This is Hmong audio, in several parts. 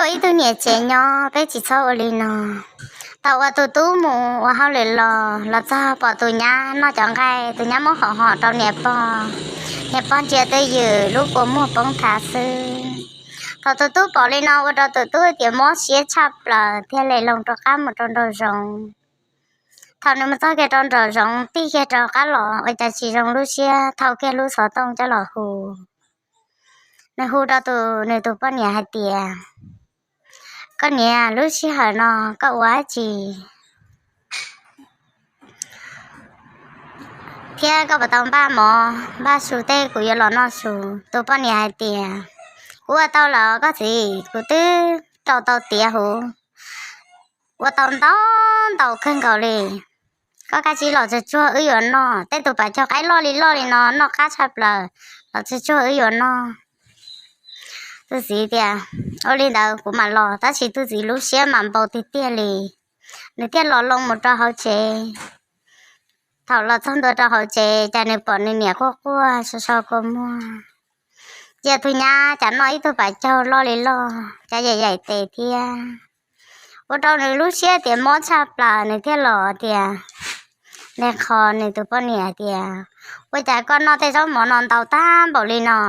Ua ib tug niam tsev nyob peb tsis txhob ua li no. Thaum uas tus tub mus ua hauj lwm los, los txog pom tus nyab noj cov nqaij, tus nyab muab hom hom rau niam pog, niam pog ntsia twj ywm lub kua muag poob thav xwb. Thaum tus tub pom li no ua rau tus tub tias mob siab tshaj plaws thiaj li loo rov qab mus rau nraum zoov. Thaum nws mus txog kiag rau nraum zoov, tig kiag rov qab los ua cas tsis zoo lub siab, thau kiag lub xov tooj coj los hu. Nws hu rau tus, nws tus poj niam hais tias, koj niam, lub sij hawm no koj ua dab tsi thiab koj puas tau npaj mov npaj su tej kuv yuav los noj su? Tus poj niam hais tias, kuv ua tau lawm koj txiv, kuv twb rau tau tiav huv, ua tau ntau ntau kawg nkaus li. Koj kav tsij los tsuag tsuag wb yuav noj. Tej tus pas caug qaib loj li loj li no noj qab tshaj plaws, los tsuag tsuag wb yuav noj. Tus txiv tias, ua li ntawd kuv mam los. Tab sis tus txiv lub siab mas npau tiag tiag li, nws thiaj los loo mus rau hauv tsev. Thaum los txog ntua rau hauv tsev cas nws pom nws niam quaj quaj so so kua muag. Ces tus nyab cas noj ib tug pas caug loj li loj, cas yaim yaim tes thiab. Ua rau nws lub siab tias mob tshaj plaws, nws thiaj los tias, nws qhia nws tus poj niam tias, ua cas koj noj tej zaub mov no ntau tag npaum li no,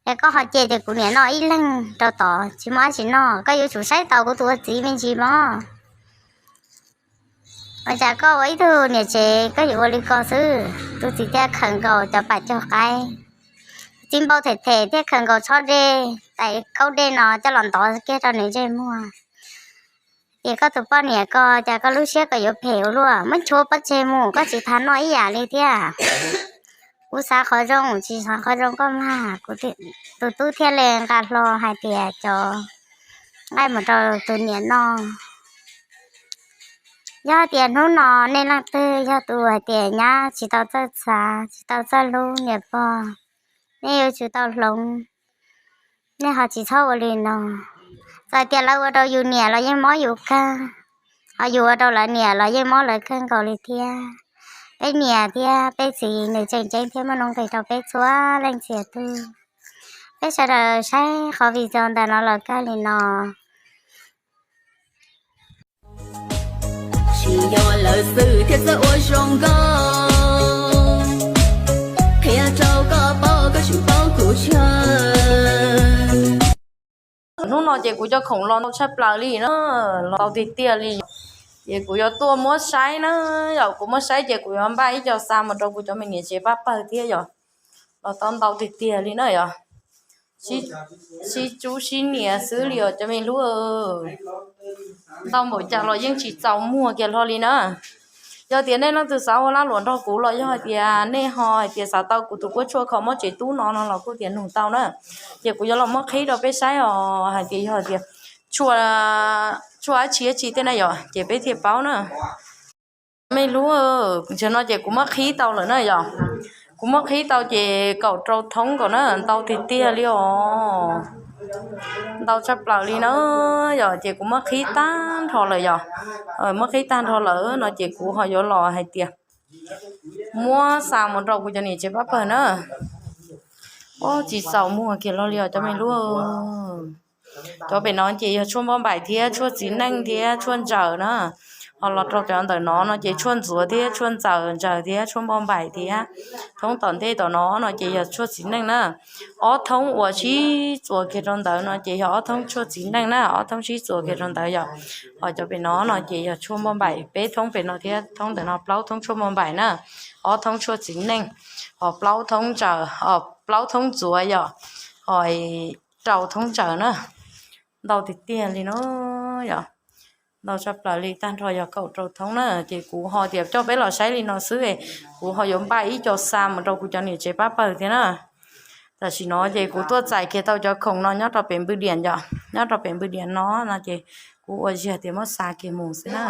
es koj ho cia tias kuv niam noj ib leeg rau tod tsis muaj dab tsi noj, koj yuav tsum saib taus kuv tus ua txiv me ntsis mog. Ua cas koj ua ib tug niam tsev koj yuav ua li ko xwb? Tus txiv thiaj khawm nkaus cov pas caug qaib, txiv npau them them thiaj khawm nkaus tshob dej, tais kaub dej no coj los ntov kiag rau nws ntsej muag. Ces koj tus poj niam ko, cas koj lub siab koj yuav phem ua luaj, muab nchuav pov tseg mus, koj tsis tas noj ib yam li thiab. Kuv xav qhov zoo tsis xav qhov zoo koj mag. Kuv, tus tub thiaj li nqa hlo hais tias cov nqaij mus rau tus niam noj. Yog tias hnub no nej leej twg yog tus hais tias nyab tsis tau txawj xav tsis tau txawj hlub niam pog, nej yuav tsum tau hloov, nej ho tsis txhob ua li no. Txawm tias lawv ua rau yus niam los yeej mob yus kawg, ho yus ua rau lawv niam los yeej mob lawv kawg nkaus li thiab. Peb niam thiab peb txiv nws tseem ceeb thiab muaj nuj nqis rau peb txhua leej txhia tug. Peb sawv daws saib qhov video ntawm no los kawg li no. Tsis yog lawv xwm thiaj txawj ua zoo nkauj, qhia rau koj paub koj tseem paub kuv tshaj. Hnub no ces kuv cov khoom los ntau tshaj plaws li na, los ntau tiag tiag li. Ces kuv yuav tuaj muab saib na, yog kuv muab saib ces kuv yuav npaj ib co xa mus rau kuv cov me niam tsev pab pawg thiab yom. Los tau ntau tiag tiag li na yom. Sib tsub sib nias xwb li os cov me hlub. Ntau npaum cas los yeej tsis txaus muag kiag hlo li na. Yog tias nej leej twg xav ua lag luam nrog kuv los yog hais tias nej ho hais tias xav tau kuv tus kuab tshuaj kho mob tsev tub no no los kuj tias nug tau na. Ces kuv yuav los muab qhib rau peb saib os hais tias yog tias tshuaj, tshuaj dab tsi dab tsi tej na yom ces peb thiaj paub na. Me hlub, tam sim no ces kuv muab qhib tau lawm na yom. Kuv muab qhib tau ces kaum rau thoob nkaus na, ntau tiag tiag li os. Ntau tshaj plaws li na yom, ces kuv muab qhib tag nrho lawm yom. Muab qhib tag nrho lawm no ces kuv ho yuav los hais tias muab xa mus rau kuv cov niam tsev pab pawg na. Tsis txaus muag kiag hlo li os cov me hlub. Cov pem no ces yog tshuaj npauj npaim thiab tshuaj txiv neej thiab tshuaj ntsaws na. Ho los rau cov ntawm no no ces tshuaj ntxuav thiab tshuaj ntxaws, ntsaws thiab tshuaj npauj npaim thiab. Thoob tom ntej tom no no ces yog tshuaj txiv neej na. Ob thoob uas sib txuas kiag rau ntawd no ces yog ob thoob tshuaj txiv neej na, ob thoob sib txuas kiag rau ntawd yom. Ho cov pem no no ces yog tshuaj npauj npaim, peb thoob pem no thiab thoob ntawm no plaub thoob tshuaj npauj npaim na, ob thoob tshuaj txiv neej, ho plaub thoob ntsaws, ho plaub thoob ntxuav yom, ho rau thoob ntsaws na. Ntau tiag tiag li no yom. Ntau tshaj plaws li, tag nrho yog kaum rau thoob na. Ces kuv ho tias coj peb los saib li no xwb, kuv ho yuav npaj ib co xa mus rau kuv cov niam tsev pab pawg thiab na. Tam sim no ces kuv tuaj txais kiag tau cov khoom no nyob rau pem npws diam yom, nyob rau pem npws diam no no ces kuv ua ziag tias muab xa kiag mus xwb na.